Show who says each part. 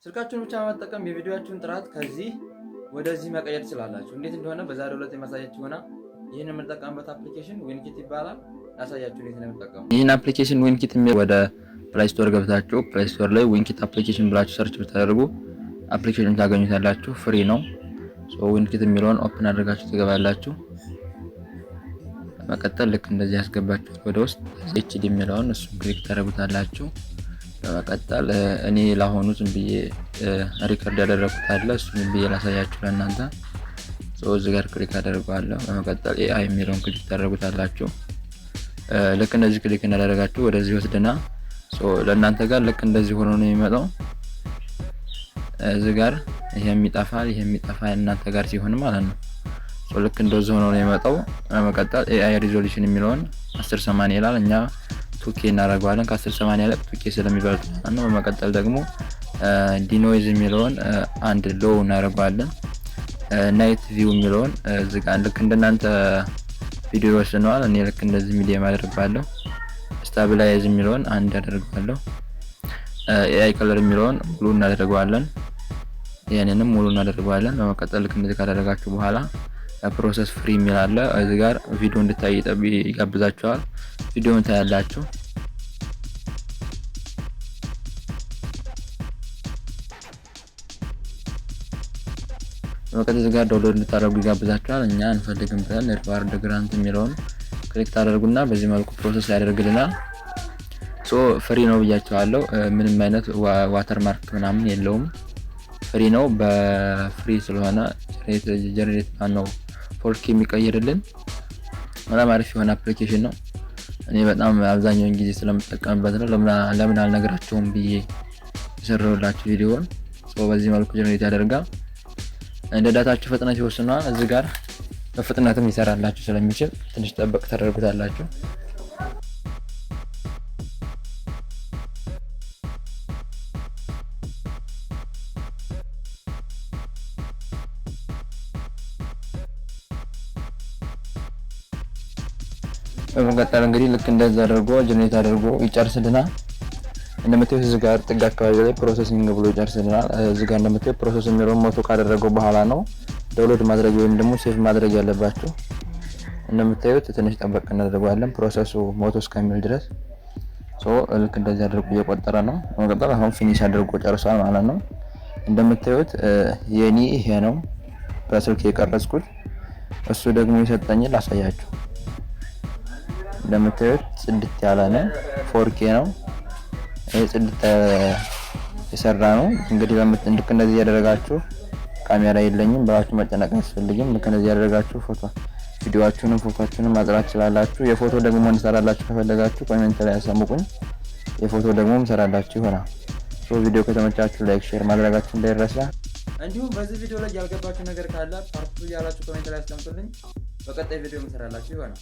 Speaker 1: ስልካችሁን ብቻ በመጠቀም የቪዲዮአችሁን ጥራት ከዚህ ወደዚህ መቀየር ትችላላችሁ። እንዴት እንደሆነ በዛሬው ዕለት የማሳያችሁ ይሆናል። ይህን የምንጠቀምበት application WinKit ይባላል። ላሳያችሁ እንዴት እንደምንጠቀሙ።
Speaker 2: ይህን application WinKit የሚል ወደ Play Store ገብታችሁ Play Store ላይ WinKit application ብላችሁ search ብታደርጉ application ኑን ታገኙታላችሁ። Free ነው። So WinKit የሚለውን open አድርጋችሁ ትገባላችሁ። በመቀጠል ልክ እንደዚህ ያስገባችሁ ወደ ውስጥ HD የሚለውን እሱን click ታደርጉታላችሁ። በመቀጠል እኔ ለአሁኑ ዝም ብዬ record ያደረኩት አለ፣ እሱን ዝም ብዬ ላሳያችሁ ለእናንተ። So እዚህ ጋር click አደርገዋለሁ። በመቀጠል AI የሚለውን click ታደርጉታላችሁ። ልክ እንደዚህ click እንዳደረጋችሁ ወደዚህ ወስድና ለእናንተ ጋር ልክ እንደዚህ ሆኖ ነው የሚመጣው። እዚህ ጋር ይሄም ይጠፋል፣ ይሄም ይጠፋል እናንተ ጋር ሲሆን ማለት ነው። So ልክ እንደዚህ ሆኖ ነው የሚመጣው። በመቀጠል AI resolution የሚለውን 1080 ይላል። እኛ 2K እናደርገዋለን። ከ1080 ይልቅ 2K ስለሚበልጥ ነው። በመቀጠል ደግሞ denoise የሚለውን አንድ low እናደርገዋለን። Night view የሚለውን እዚህ ጋር ልክ እንደናንተ ቪዲዮ ይወስነዋል። እኔ ልክ እንደዚህ medium አደርገዋለሁ። Stabilize የሚለውን አንድ አደርገዋለሁ። AI color የሚለውን ሙሉ እናደርገዋለን። ይህንንም ሙሉ እናደርገዋለን። በመቀጠል ልክ እንደዚህ ካደረጋችሁ በኋላ process free የሚል አለ። እዚህ ጋር ቪዲዮ እንድታይ ይጋብዛችኋል። ቪዲዮውን ታያላችሁ። በመቀጠል እዚህ ጋር download እንድታደርጉ ይጋብዛችኋል። እኛ አንፈልግም ብለን reward grant የሚለውን click ታደርጉና በዚህ መልኩ process ያደርግልናል። So free ነው ብያችኋለሁ። ምንም አይነት watermark ምናምን የለውም። Free ነው። በ free ስለሆነ generate ነው 4K የሚቀይርልን። በጣም አሪፍ የሆነ application ነው። እኔ በጣም አብዛኛውን ጊዜ ስለምጠቀምበት ነው። ለምን አልነግራቸውም ብዬ የሰራሁላችሁ ቪዲዮውን። So በዚህ መልኩ generate ያደርጋል። እንደ data ችሁ ፍጥነት ይወስነዋል። እዚህ ጋር በፍጥነትም ሊሰራላችሁ ስለሚችል ትንሽ ጠበቅ ታደርጉታላችሁ። በመቀጠል እንግዲህ ልክ እንደዛ አድርጎ generate አድርጎ ይጨርስልናል። እንደምታዩት እዚህ ጋር ጥግ አካባቢ ላይ processing ብሎ ይጨርስልናል። እዚህ ጋር እንደምታዩት process የሚለውን 100 ካደረገው በኋላ ነው download ማድረግ ወይም ደግሞ save ማድረግ ያለባችሁ። እንደምታዩት ትንሽ ጠበቅ እናደርገዋለን process ኡ 100 እስከሚል ድረስ። So ልክ እንደዚህ አድርጎ እየቆጠረ ነው። በመቀጠል አሁን finish አድርጎ ጨርሷል ማለት ነው። እንደምታዩት የኔ ይሄ ነው በስልክ የቀረጽኩት። እሱ ደግሞ የሰጠኝን ላሳያችሁ። እንደምታዩት ጽድት ያለ ነው። 4K ነው። ይሄ ጽድት የሰራ ነው። እንግዲህ ልክ እንደዚህ ያደረጋችሁ ካሜራ የለኝም ብላችሁ መጨነቅ አያስፈልግም። ልክ እንደዚህ ያደረጋችሁ ፎቶ ቪዲዮአችሁንም ፎቶአችሁንም ማጥራት ትችላላችሁ። የፎቶ ደግሞ እንሰራላችሁ ከፈለጋችሁ comment ላይ ያሳውቁኝ። የፎቶ ደግሞ እንሰራላችሁ ይሆናል። So ቪዲዮ ከተመቻችሁ like፣ share ማድረጋችሁ እንዳይረሳ።
Speaker 1: እንዲሁም በዚህ ቪዲዮ ላይ ያልገባችሁ ነገር ካለ part 2 እያላችሁ comment ላይ አስቀምጡልኝ። በቀጣይ ቪዲዮ እንሰራላችሁ ይሆናል።